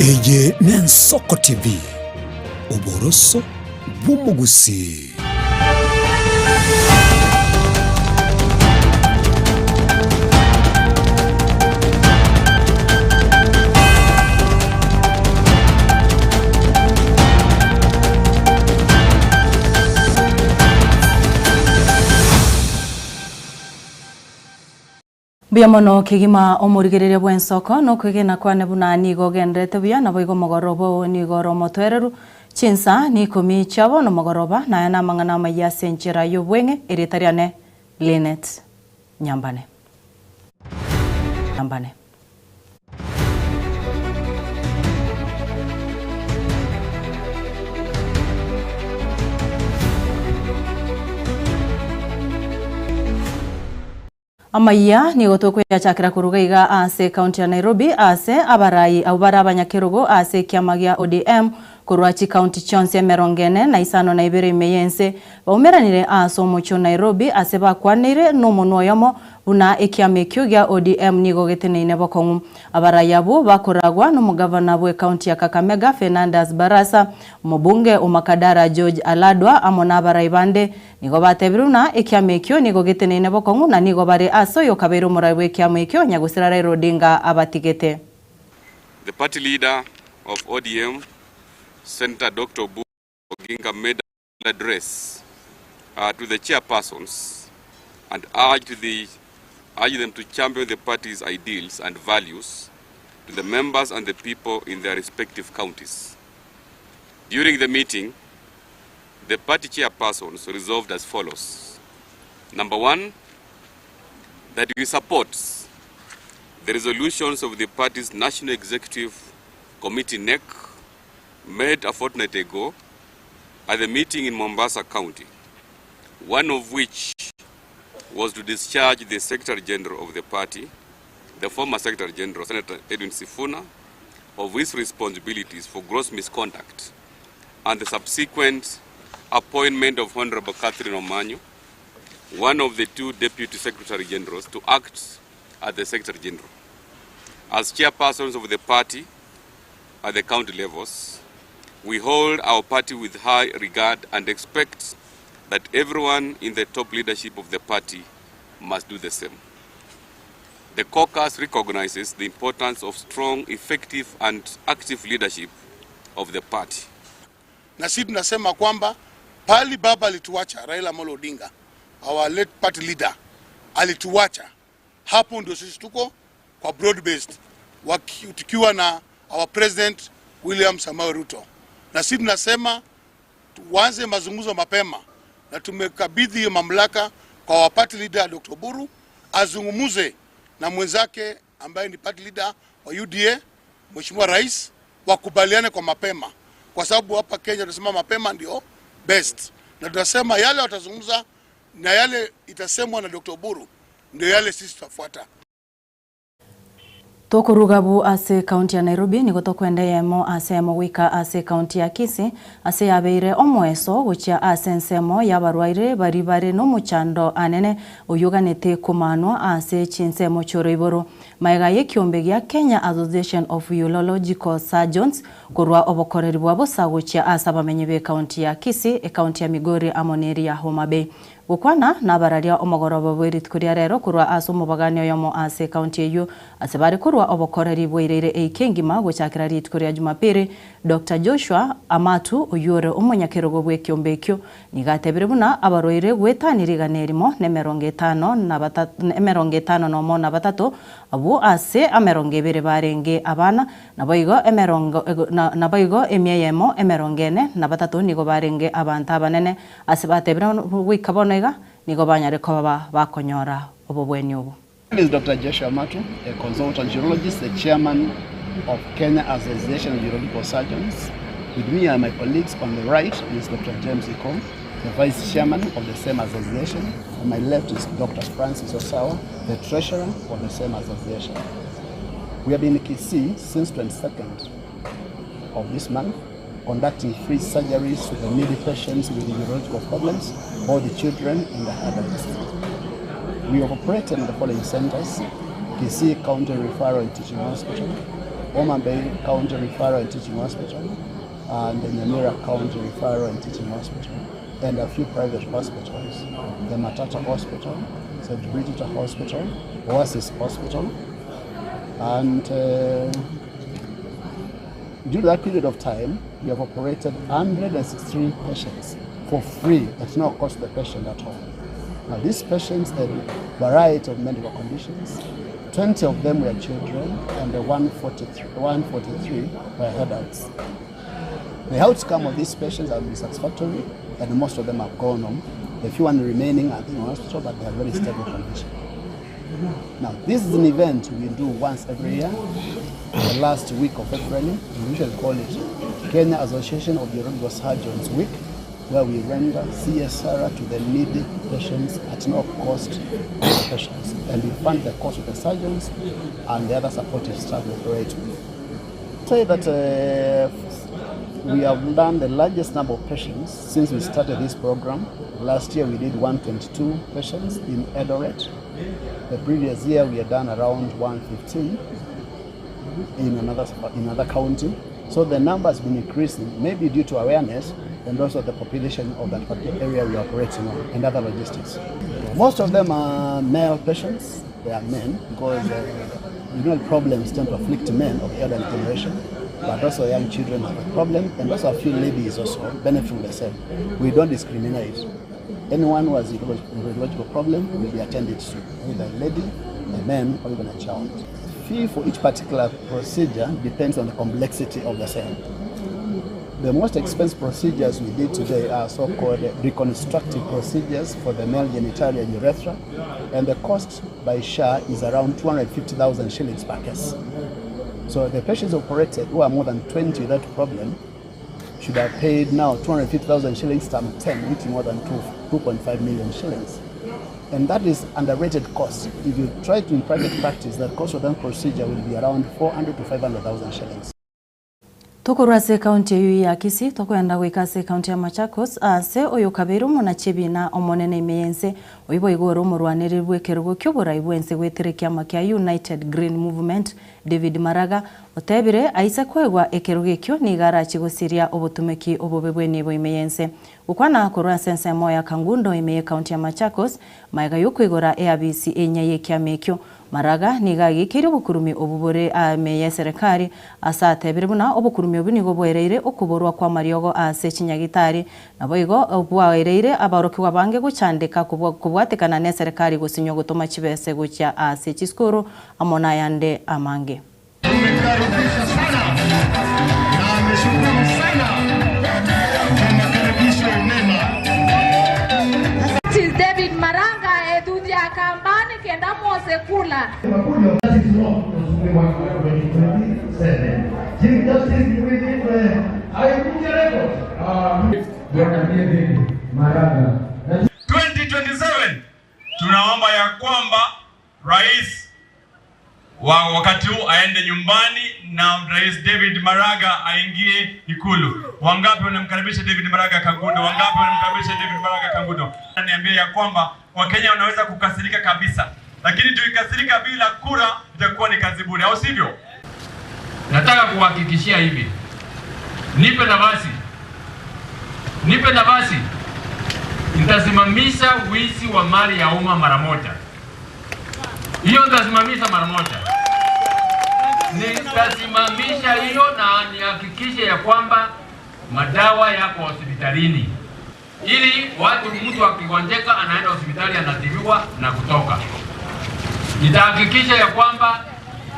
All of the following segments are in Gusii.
Eye n'Ensoko TV, oboroso bw'omogusii. Mbuya mono kegima omorigereria bw'ensoko, nokwegena kwane buna nigo ogendererete buya, naboigo omogoroba oo nigo ore omotoereru. Chinsa nikomi chia bono mogoroba, na aya namang'ana amayia ase enchera y'obweng'e, erieta riane Linet Nyambane. Nyambane. Amayia nigo tokoyachakera koruga iga ase ekaunti ya Nairobi ase abarai abwo bare abanyakerogo ase ekiama gia ODM korwa chikaunti chionsi emerongo ene na isano na ibere ime y'ense baumeranire ase omochie o Nairobi ase bakwaneire nomonwa oyomo buna ekiama ekio gia ODM nigo geteneine bokong'u. Abarai abwo bakoragwa nomogavana bw'ekaunti ya Kakamega Fernandas Barasa, omobunge o Makadara George Aladwa amo nabarai bande Nigo batebire buna ekiama ekio nigo geteneine bokong'u na nigo bare ase oyokabeire omorai bw'ekiama ekio, nyagusira Raila Odinga abatigete. The party leader of ODM, Senator Doctor Oburu Oginga made an address to the chairpersons and urged the urged them to champion the party's ideals and values to the members and the people in their respective counties. During the meeting, The party chairpersons resolved as follows. Number one, that we support the resolutions of the party's National Executive Committee NEC made a fortnight ago at the meeting in Mombasa County, one of which was to discharge the Secretary General of the party, the former Secretary General, Senator Edwin Sifuna, of his responsibilities for gross misconduct and the subsequent appointment of Honorable Catherine Omanyo, one of the two Deputy Secretary Generals, to act as the Secretary General. As chairpersons of the party at the county levels, we hold our party with high regard and expect that everyone in the top leadership of the party must do the same. The caucus recognizes the importance of strong, effective and active leadership of the party. Na sisi tunasema kwamba pali baba alituacha Raila Amolo Odinga, our late party leader alituacha, hapo ndio sisi tuko kwa broad based, tukiwa na our president William Samoei Ruto, na sisi tunasema tuanze mazungumzo mapema, na tumekabidhi hiyo mamlaka kwa our party leader Dr. Oburu azungumuze na mwenzake ambaye ni party leader wa UDA Mheshimiwa Rais, wakubaliane kwa mapema, kwa sababu hapa Kenya tunasema mapema ndio best, na tunasema yale watazungumza na yale itasemwa na Dr. Oburu ndio yale sisi tutafuata. Tokoruga abwo ase ekaunti ya Nairobi nigo tokwenda eyemo ase eyemo goika ase ekaunti ya Kisii ase yabeire omoeso gochia ase ensemo y'abarwaire baria bare nomochando anene oyoganete komanwa ase chinsemo chi'oroiboro. Magega y'ekiombe gia Kenya Association of Urological Surgeons korwa obokoreri bwa bosa gochia ase abamenyi b'ekaunti ya Kisii, ekaunti ya Migori amo neria ya Homa Bay. Gokwana nabararia omogoroba bwe rituko ria rero korwa ase omobagani oyomo ase ekaunti eyio ase bare korwa obokoreri bwaireire eiki engima gochakera rituko ria Jumapili, Doctor Joshua Amatu oyio ore omonyakerogo bw'ekiombe ekio Nigo atebire buna abarwaire goetania rigana erimo na emerongo etano na emerongo etano nomo na batato, abwo ase amerongo ebere barenge abana, naboigo emerongo naboigo emia eyemo emerongo ene na batato nigo barenge abanto abanene. Ase batebire goika bono iga, nigo banyare koba bakonyora obobweni obo. My name is Doctor Joshua Matu, a consultant urologist, the chairman of Kenya Association of Urological Surgeons. With me are my colleagues. On the right is Dr. James Ikong, the vice chairman of the same association. On my left is Dr. Francis Osawa, the treasurer of the same association. We have been in Kisii since 22nd of this month, conducting free surgeries to the needy patients with urological problems, both the children and the adults. We have operated in the following centers: Kisii County Referral and Teaching Hospital, Homa Bay County Referral and Teaching Hospital and the Nyamira County Referral and Teaching Hospital and a few private hospitals, the Matata Hospital, St. Bridget Hospital, Oasis Hospital, and during that period of time, we have operated 163 patients for free at no cost to the patient at all. Now, these patients had a variety of medical conditions. 20 of them were children and 143 were adults. The outcome of these patients have been satisfactory and most of them have gone home. The few one remaining are in hospital, but they are very stable condition. Now, this is an event we do once every year, the last week of February. We usually call it Kenya Association of Urological Surgeons Week, where we render CSR to the needy patients at no cost to the patients. And we fund the cost of the surgeons and the other supportive staff we operate with. Say that we have done the largest number of patients since we started this program. Last year we did 122 patients in Eldoret. The previous year we had done around 115 in another county. So the number has been increasing, maybe due to awareness and also the population of that particular area we are operating on and other logistics. Most of them are male patients. They are men because urinary problems tend to afflict men of the elderly generation, but also young children have a problem, and also a few ladies also benefit from the same. We don't discriminate. Anyone who has a urological problem will be attended to, either a lady, a man, or even a child. Fee for each particular procedure depends on the complexity of the same. The most expensive procedures we did today are so-called reconstructive procedures for the male genitalia and urethra, and the cost by SHA is around 250,000 shillings per case. So the patients operated who are more than 20 with that problem should have paid now 250,000 shillings times 10, which is more than 2.5 million shillings. And that is underrated cost. If you try to in private practice, the cost of that procedure will be around 400 to 500,000 shillings. Tokorwa ase ekaunti eyio ya Kisii tokoenda goika ase ekaunti ya Machakos aase oyokabeire omonachebina omonene ime y'ense oyio boigo ore omorwanereri bw'ekerogo ki'oborai bw'ense goetera ekiama kia United Green Movement David Maraga otebire aise koegwa ekerogo ekio nigo arachie gosiria obotumeki obobe bw'enibo ime y'ense. Gokwana korwa ase ensemo ya Kangundo ime y'ekaunti ya Machakos magega y'okoigora eabisi enyia y'ekiama ekio Maraga nigo agekeire obokurumi obwo bore ime y'eserekari, ase atebire buna obokurumi obwo nigo bwaereire okoborwa kw'amariogo ase chinyagitari, naboigo bwaereire aborokigwa abange gochandeka kobwatekana n'eserekari gosinywa gotoma chibese gochia ase chisukuru amo nayande amange. Tumekaribisha sana na ameshukuru sana kwa makaribisho mema. Justice David Maraga ethuthia akambani kenda mose kula. That is wrong. 2027. Chief Justice aivunja record. Bwana David Maraga. 2027 tunaomba ya kwamba rais wa wakati huu aende nyumbani na Rais David Maraga aingie Ikulu. Wangapi wanamkaribisha David Maraga Kangundo? Wangapi wanamkaribisha David Maraga Kangundo? Niambia ya kwamba Wakenya wanaweza kukasirika kabisa, lakini tukikasirika bila kura itakuwa ni kazi bure, au sivyo? Nataka kuhakikishia hivi, nipe nafasi, nipe nafasi, nitasimamisha wizi wa mali ya umma mara moja. Hiyo nitasimamisha mara moja, nitasimamisha hiyo na nihakikishe ya kwamba madawa yako hospitalini, ili watu, mtu akigonjeka anaenda hospitali anatibiwa na kutoka. Nitahakikisha ya kwamba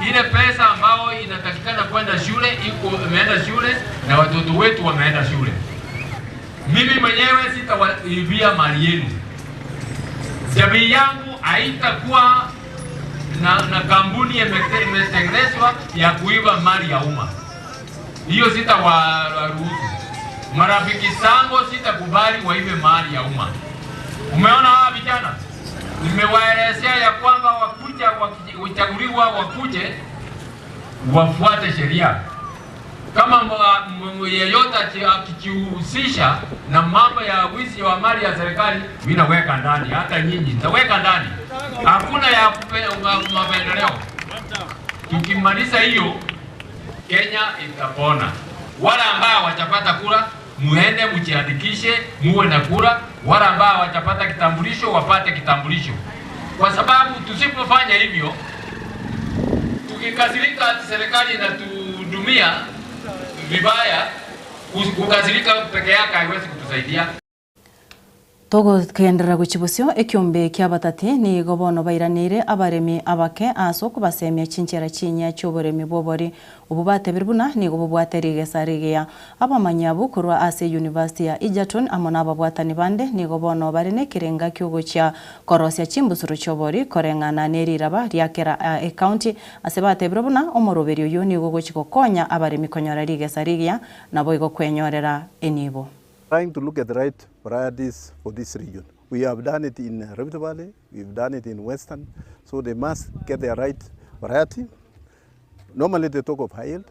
ile pesa ambayo inatakikana kwenda shule iko imeenda shule na watoto wetu wameenda shule. Mimi mwenyewe sitawaibia mali yenu. Jamii yangu haitakuwa na kampuni imetengenezwa ya kuiba mali ya umma. Hiyo sitawaruhusu. Marafiki zangu sitakubali waibe mali ya umma. Umeona hawa vijana? Nimewaelezea ya kwamba wakuja wakichaguliwa wakuje wafuate sheria. Kama yeyote akijihusisha na mambo ya wizi wa mali ya serikali, mimi naweka ndani, hata nyinyi nitaweka ndani. Hakuna ya mapendeleo. Tukimaliza hiyo, Kenya itapona. Wale ambao hawajapata kura muende mjiandikishe, muwe na kura. Wale ambao hawajapata kitambulisho wapate kitambulisho, kwa sababu tusipofanya hivyo, tukikasirika ati serikali inatuhudumia vibaya, kukasirika peke yake haiwezi kutusaidia. Togokenderera gochia bosio, ekiombe ki'abatati nigo bono bairaneire abaremi abake ase okobasemia chinchera chinyia chi'oboremi bw'obori. Obwo batebire buna nigo bobwate rigesa rigiya. Abamanyi abwo korwa ase University ya Egerton amo nababwatani bande nigo bono bare nekerenga kiogochia korosia chimbusuro chi'obori koreng'ana neriraba ria kera ecounty ase batebire buna omoroberi oyio nigo ogochia gokonya abaremi konyora rigesa rigiya naboigo kwenyorera enibo. Trying to look at the right varieties for this region. We have done it in Rift Valley, we've done it in Western, so they must get their right variety. Normally they talk of high yield,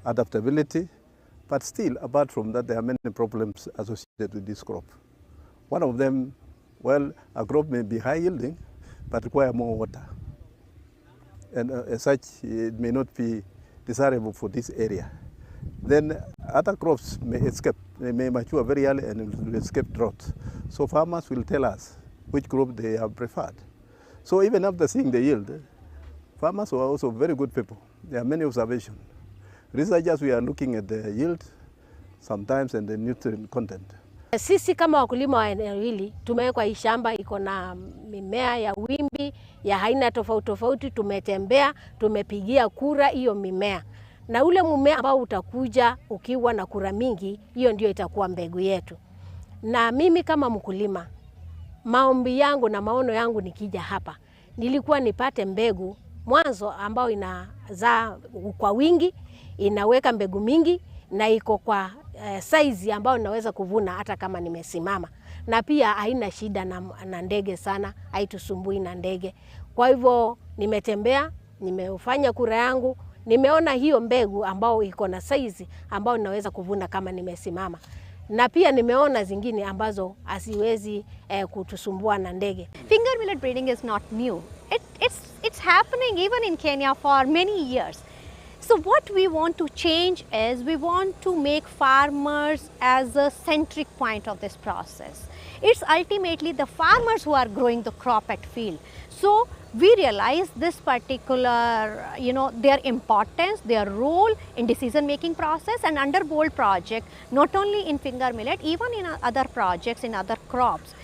adaptability, but still apart from that there are many problems associated with this crop. One of them, well, a crop may be high yielding, but require more water. And as such, it may not be desirable for this area. Then other crops may escape, they may mature very early and will escape drought. So farmers will tell us which crop they have preferred. So even after seeing the yield, farmers are also very good people. There are many observations. Researchers, we are looking at the yield sometimes and the nutrient content. Sisi kama wakulima wa eneo hili tumewekwa hii shamba iko na mimea ya wimbi ya aina tofauti tofauti. Tumetembea, tumepigia kura hiyo mimea, na ule mmea ambao utakuja ukiwa na kura mingi, hiyo ndio itakuwa mbegu yetu. Na mimi kama mkulima, maombi yangu na maono yangu nikija hapa, nilikuwa nipate mbegu mwanzo ambao inazaa kwa wingi, inaweka mbegu mingi na iko kwa size ambayo ninaweza kuvuna hata kama nimesimama, na pia haina shida na ndege sana, haitusumbui na ndege. Kwa hivyo nimetembea, nimefanya kura yangu, nimeona hiyo mbegu ambao iko na size ambao ninaweza kuvuna kama nimesimama, na pia nimeona zingine ambazo haziwezi kutusumbua na ndege. Finger millet breeding is not new. It's happening even in Kenya for many years. So what we want to change is we want to make farmers as a centric point of this process. It's ultimately the farmers who are growing the crop at field. So we realize this particular, their importance, their role in decision making process, and under BOLD project, not only in finger millet, even in other projects, in other crops,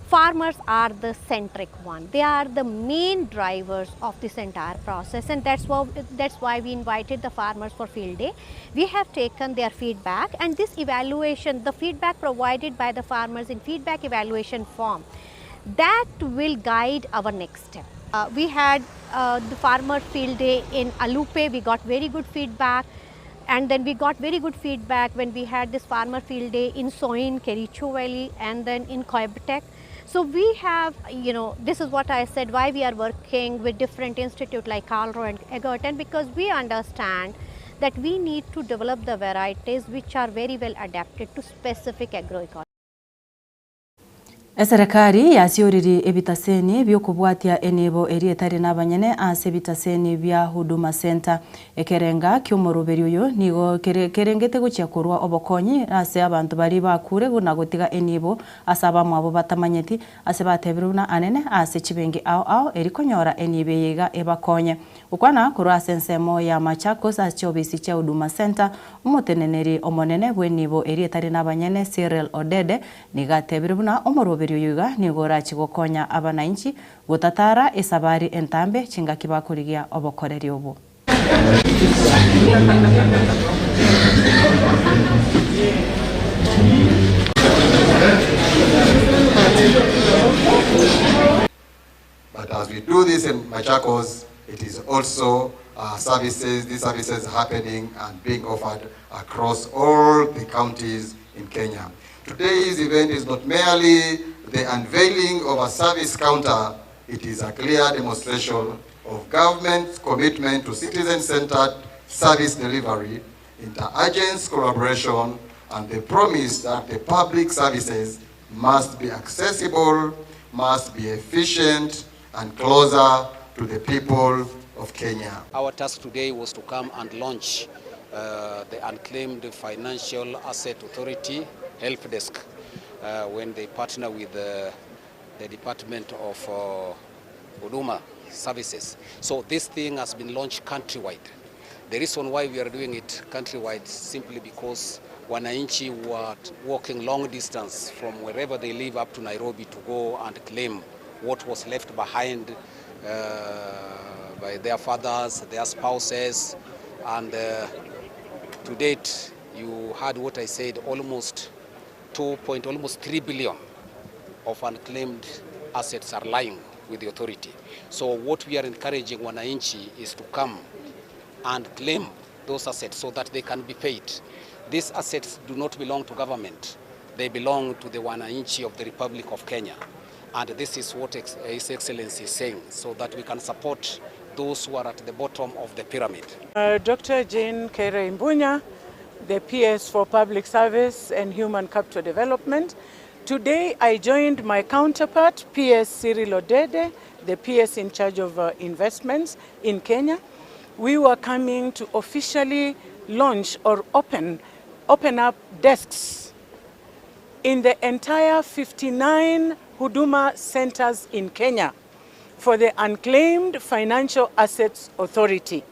farmers are the centric one. They are the main drivers of this entire process, and that's why we invited the farmers for field day. We have taken their feedback, and this evaluation, the feedback provided by the farmers in feedback evaluation form, that will guide our next step. We had the farmer field day in Alupe. We got very good feedback. And then we got very good feedback when we had this farmer field day in Soin, Kericho Valley, and then in Koibatek. So we have, this is what I said, why we are working with different institutes like KALRO and Egerton, because we understand that we need to develop the varieties which are very well adapted to specific agroecology. Eserekari yasioriri ebitaseni biokobwatia enibo eri etari nabanyene ase ebitaseni bia Huduma Center. Ekerenga kiomoroberi oyo nigo kerengete gochia korwa obokonyi ase abanto bari bakure na gotiga enibo ase abamwabo batamanyeti ase batebire buna anene ase chibengi ao ao eri konyora enibo eye iga ebakonye. Okwana korwa ase ensemo ya Machakos ase chiobisi chia Huduma Center, omoteneneri omonene bw'enibo eri etari nabanyene Cyril Odede niga atebire buna omoroberi oyo iga nigo orachi gokonya abananchi gotatara esabari entambe chingaki bakorigia obokoreri obo. But as we do this in Machakos, it is also services, these services happening and being offered across all the counties in Kenya. Today's event is not merely the unveiling of a service counter, it is a clear demonstration of government's commitment to citizen-centered service delivery, inter-agency collaboration, and the promise that the public services must be accessible, must be efficient, and closer to the people of Kenya. Our task today was to come and launch uh, the Unclaimed Financial Asset Authority Help Desk uh, when they partner with the, the Department of uh, Huduma Services. So this thing has been launched countrywide. The reason why we are doing it countrywide simply because wananchi were walking long distance from wherever they live up to Nairobi to go and claim what was left behind uh, by their fathers, their spouses, and uh, to date, you heard what I said, almost 2 point, almost 3 billion of unclaimed assets are lying with the authority. So what we are encouraging wananchi is to come and claim those assets so that they can be paid. These assets do not belong to government. They belong to the wananchi of the Republic of Kenya. And this is what His Excellency is saying, so that we can support those who are at the bottom of the pyramid. Dr. Jane Kere Mbunya, the PS for Public Service and Human Capital Development. Today I joined my counterpart, PS Cyril Odede, the PS in charge of investments in Kenya. We were coming to officially launch or open, open up desks in the entire 59 Huduma centers in Kenya for the Unclaimed Financial Assets Authority.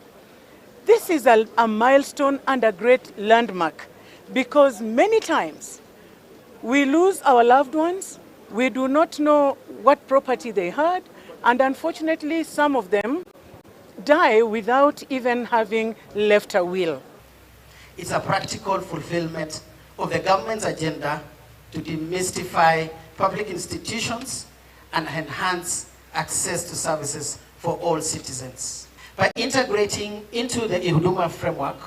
This is a, a milestone and a great landmark because many times we lose our loved ones, we do not know what property they had, and unfortunately, some of them die without even having left a will. It's a practical fulfillment of the government's agenda to demystify public institutions and enhance access to services for all citizens. By integrating into the Ihuduma framework,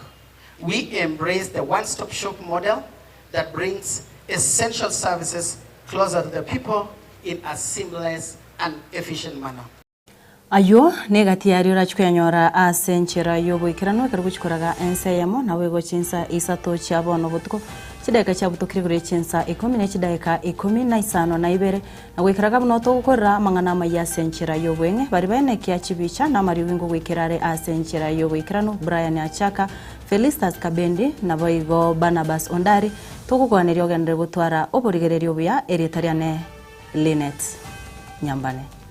we embrace the one-stop shop model that brings essential services closer to the people in a seamless and efficient manner. Ayio negati y'aria orachie koyanyora ase enchera y'oboikeranu ekero gochikoraga ensa eyemo, naboigo chinsa isato chia bono botuko, chidaeka chiabutokire igoro ye chinsa ikomi ne chidaeka ikomi na isano na ibere, na goikeraga buna otogokorera amang'ana amaya ase enchera y'obweng'e, baria baenekia chibicha na amariogi ngogoikera are ase enchera y'oboikeranu, Brian Achaka, Felistus Kabendi, naboigo Barnabas Ondari, togokwaneria ogenderere gotwara oborigereria obuya, erieta riane Linet Nyambane.